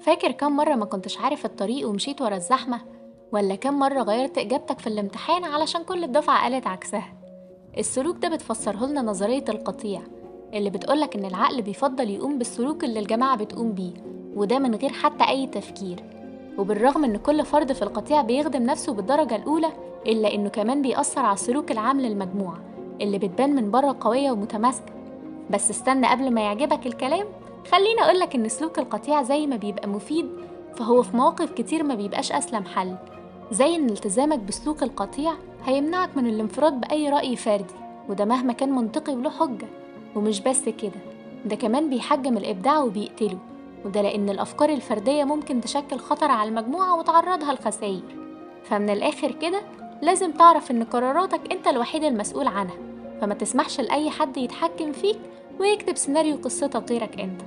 فاكر كم مرة ما كنتش عارف الطريق ومشيت ورا الزحمة؟ ولا كم مرة غيرت إجابتك في الامتحان علشان كل الدفعة قالت عكسها؟ السلوك ده بتفسره لنا نظرية القطيع، اللي بتقولك إن العقل بيفضل يقوم بالسلوك اللي الجماعة بتقوم بيه، وده من غير حتى أي تفكير. وبالرغم إن كل فرد في القطيع بيخدم نفسه بالدرجة الأولى، إلا إنه كمان بيأثر على السلوك العام للمجموعة اللي بتبان من بره قوية ومتماسكة. بس استنى قبل ما يعجبك الكلام، خليني أقولك إن سلوك القطيع زي ما بيبقى مفيد، فهو في مواقف كتير ما بيبقاش أسلم حل. زي إن التزامك بسلوك القطيع هيمنعك من الانفراد بأي رأي فردي، وده مهما كان منطقي وله حجة. ومش بس كده، ده كمان بيحجم الإبداع وبيقتله، وده لأن الأفكار الفردية ممكن تشكل خطر على المجموعة وتعرضها لخسائر. فمن الآخر كده لازم تعرف إن قراراتك أنت الوحيد المسؤول عنها، فما تسمحش لأي حد يتحكم فيك ويكتب سيناريو قصتك غيرك أنت.